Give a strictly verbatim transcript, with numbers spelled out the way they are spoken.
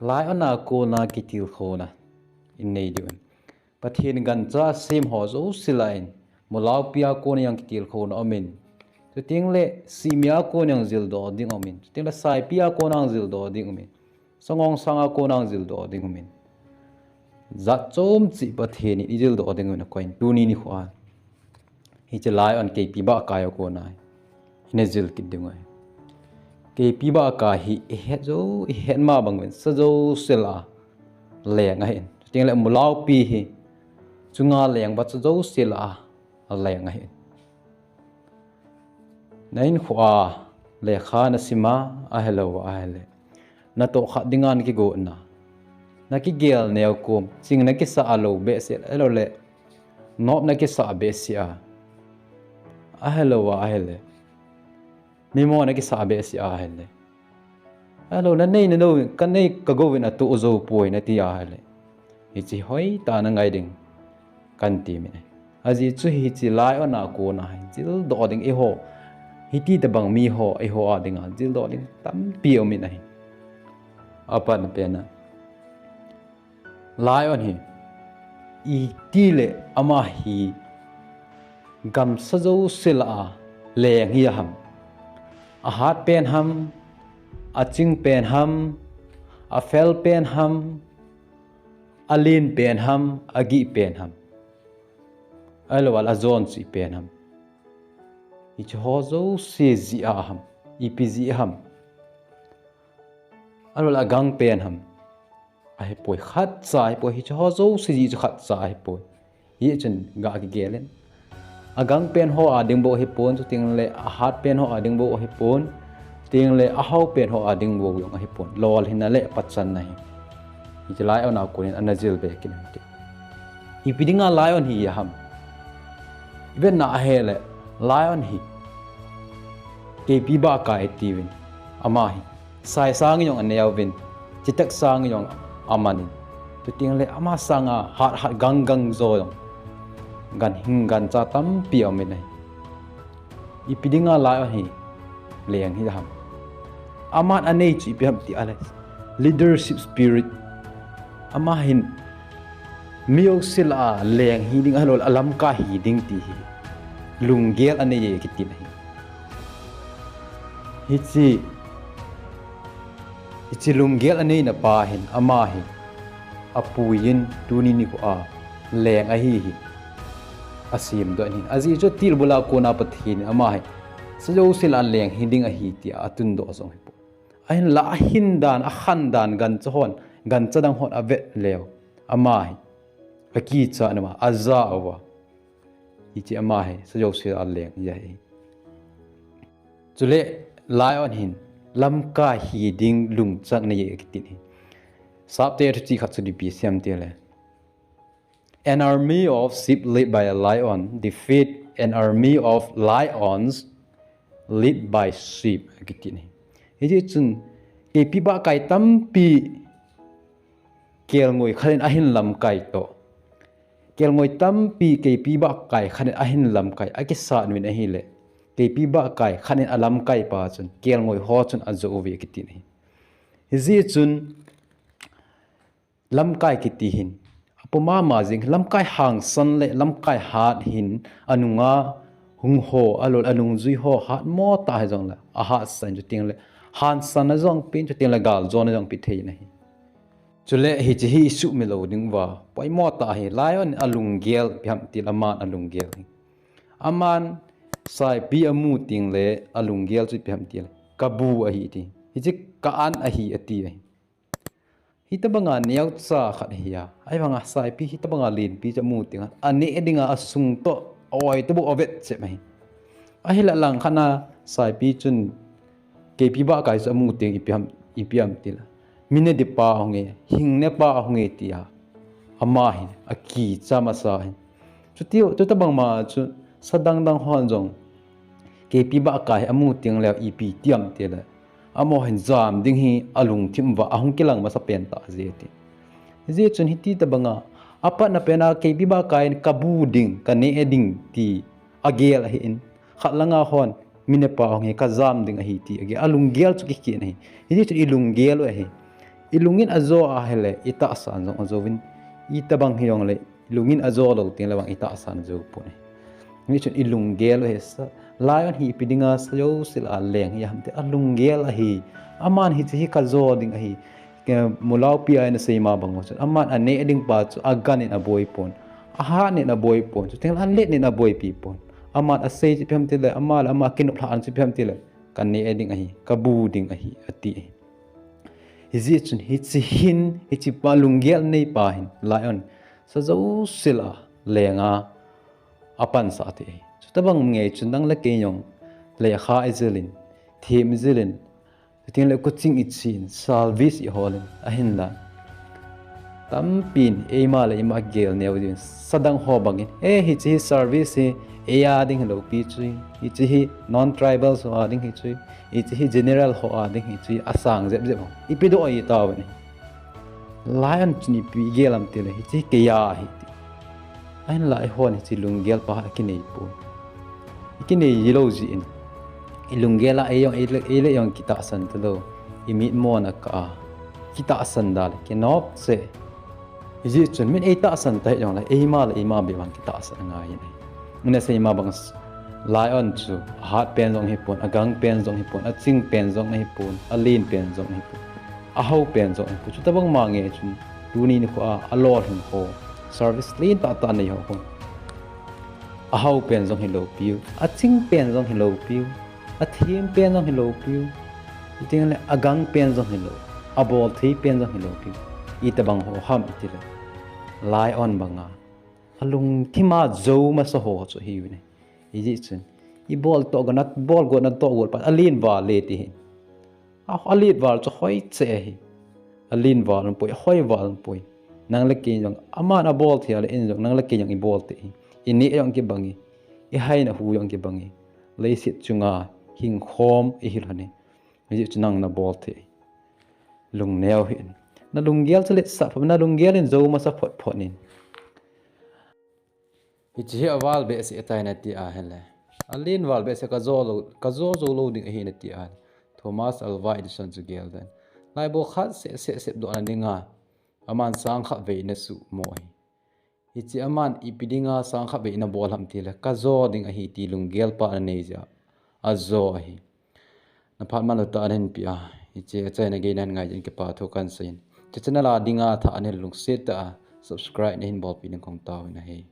Lion a kona kitilkhouna inei diu in. Pathen gancha sem ho jouse lah in, mulaopi a kona jong kitilkhouna umin. Chutengle simi a kona jong jildoh ding umin. Chutengle saipi a kona jong jildoh ding umin. Sangong sang a kona jong jildoh ding umin. Jat chom cheh Pathen in ijildoh ding umin akoi in. Tuni nikho a hiche lion keipi bahkai a kona hi ina jil kit diu ahi. Keipi bahkai hi ihet jou, ihet ma bang uvin, sa jouse lah a leng ahin. Chutengle mulaopi hi chunga leng ba sa jouse lah a leng ahin. Na hinkho a lekha na sim a, ahilou ahile natoh khat dinga na kigo na, na kigel neo kom, ching na kisa a lou behseh, ahilouleh nop na kisa behseh a, ahilou ahile mimo na kisa behseh a ahile, ahilou na nei na lou, ka nei ka go in atoh jou poi na ti ahile, hiche hoitah a na ngai ding kan ti min ahi. Ajeh chu hiche lion a kona hi jildoh ding eiho, hiti tobang miho eiho a dinga jildoh ding tampi umin ahi. Apatna pen a, lion hi itile ama hi gamsa jouse lah a leng hi aham. Ahat pen ham, aching pen ham, afel pen ham, alen pen ham, agih pen ham, ahilouleh ajon cheh pen ham, hiche ho jouse jeh a ham, ipi jeh ham, ahilouleh agang pen ham, ahipoi, khatcha ahipoi, hiche ho jouse jeh chu khatcha ahipoi. Hichun ga kigel in, agang pen ho a ding bou ahipon, chutengle ahat pen ho a ding bou ahipon, chutengle ahao pen ho a ding bou jong ahipon. Lolhinna le pachatna hi hiche lion a konin ana jil be kit in ati. Ipi dinga lion hi aham? Ivetna ahile, lion hi keipi bahkai atiuvin, ama hi sai sang jong aneuvin, chitak sang jong amanin, chutengle ama sanga hat hat gang gang jo jong ganhing gancha tampi aumin ahi. Ipi dinga lion hi leng hi ham? Aman anei chu ipi ham ti ahile, leadership spirit. Ama hin mi jouse lah a leng hi ding, ahilouleh alamkai hi ding ti hi lunggel anei e kitin ahi. Hiche, hiche lunggel aneina pa hin ama hi apuiyin tuni nikho a leng ahi hi asemdoh in ahi. Ajeh chu tilbul a kona Pathen in ama hi sa jouse lah a leng hi ding ahi tia atundoh jong ahipoi. Ahinla ahin dan, akhan dan, gancha hon, gancha dang hon avet leu, ama hi akichat uva, ajah uva, hiche ama hi sa jouse lah a leng hi ahi. Chule lion hin lamkai hi ding lungchang anei e kitin ahi. Sapte thuchih khat chu ipi asei em tile, An army of sheep led by a lion defeat an army of lions led by sheep, akitin ahi. Hijeh chun keipi bahkai tampi kelngoi khat in ahin lamkai toh, kelngoi tampi keipi bahkai khat in ahin lamkai, akisat uvin ahile, keipi bahkai khat in alamkai pa chun kelngoi ho chun ajoh uve akitin ahi. Hijeh chun lamkai kiti hin apoh mama jeng, lamkai hangsan le lamkai hat hin anunga hung ho, alol anungjui ho hatmo tah hijongle, ahatsan chutengle, hatsan a jong pen chutengle galjona jong pe thei in ahi. Chule hiche hi isuhmil lou ding uva poimo tah ahi. Lion in alunggel ipi ham tile, aman alunggel hi, aman saipi amu tengle alunggel chu ipi ham tile, kabu ahi ati. Hiche ka-an ahi ati ahi. Hitobanga neocha khat ahi a, ahivanga saipi hitobanga lenpi chu amu tengle aneh dinga asung toh a-oi toh bou avet chep ahi. Ahile langkhat a saipi chun keipi bahkai chu amu teng ipi ham, ipi ham tile, mi nadipa ahunge, hing nepa ahunge tia ama hi akicha masa ahi. Chuti, chutobang ma chu sa dangdang hon jong keipi bahkai hi amu tengle ipi ti ham tile, amaho hin jam ding hi alungthim uva ahung kilang masapen tah jeh ati. Hijeh chun hiti tobanga apatna pena keipi bahkai in kabu ding, kaneh ding ti agel ahin, khat langa hon mi nepa ahunge, kajam ding ahi ti agel, alunggel chu kikhen ahi. Hijeh chun ilunggel u ahi. I lungin ajo ahile, i tahsan jong ajouvin, itobang hijongle, i lungin ajo lou tengle vang i tahsan jou pon ahi. Hichun i lunggel u hi sa, lion hi ipi dinga sa jousea leng hi ham ti, alunggel ahi. Aman hiche hi kajo ding ahi. Ke, Mulaupi a ina sei ma bang chun, aman aneh ding pa chu agan in aboi pon, ahat in aboi pon, chutengle alet in aboipi pon. Aman asei chu ipi ham tile, ama le ama kinop lhah chu ipi ham tile, kaneh ding ahi, kabu ding ahi, ati ahi. Hijeh chun hiche hin, hiche pa lunggel nei pa hin, lion, sa jousea lenga apansah thei ahi. Chutobang ngei chun nang le kei jong, lekha ijilin, them ijilin, chutengle coaching ichen, service iholin, ahinla tampin eima le eima gel neo jin, sadang ho bangin, e, hiche hi service hi, eia ding hilou pi chu, hiche hi non-tribals ho a ding hi chu, hiche hi general ho a ding hi chu, asang jep jep ho. Ipi doh itauvin ahi. Lion chun ipi gel ham tile, hiche hi keia ahi ti. Ahinla eihon hiche lunggel pa hi kinei pon. Ikinei lou jeh in, i lunggel a ei jong, ei le, ei le jong kitahsan talou, imitmona kah a kitahsan da le kinop cheh. Hijeh chun min eitahsan tahih jongle, eima le eima bep vang kitahsan angai in ahi. Ina sei ma bang, lion chu ahat pen jong hipon, agang pen jong hipon, aching pen jong ahipon, alen pen jong ahipon, ahao pen jong ahipon. Chutobang ma ngei chun, tuni nikho a alolhing ho, service lentah tah nei ho khun, ahao pen jong hilou piu, aching pen jong hilou piu, athem pen jong hilou piu, chutengle agang pen jong hilou, abolthei pen jong hilou piu, itobang ho ham itile, lion banga alungthima jou masa ho chu ahiuvin ahi. Hijeh chun, ibol toh gotna, bol gotna toh got pa, alen val le ti hin, a, alen val chu hoi cheh ahi. Alen val umpoi, hoi val umpoi. Nang le kei jong, aman abol thei a le in jong, nang le kei jong ibol thei ahi. Ineh jong kibang e, ihaina hu jong kibang e, leiset chunga hingkhom ihil lhon e. Hijeh chun nang nabol thei ahi. Lungneo hih in, nalunggel chu letsah phot, nalunggel in jou masa phot phot in. Hiche hi aval behseh tai nati ahile, alen val behseh, kajo lou, kajo jou lou ding ahi nati ahile, Thomas Alva Edison chu gel den. Laibu khat seh seh sepdohna dinga, aman sang khat vei ana suhmo ahi. Hiche aman ipi dinga sang khat vei ana bol ham tile, kajo ding ahi ti lunggel pa ana nei jeh a, ajo ahi. Naphat manlou tah a nahin peh a, hiche achaina gei nahin ngai jeh in kipa thu kahin seiyin. Hiche channel a dinga athah nahile lungset tah a subscribe nahin bolpeh ding kahung taovin ahi.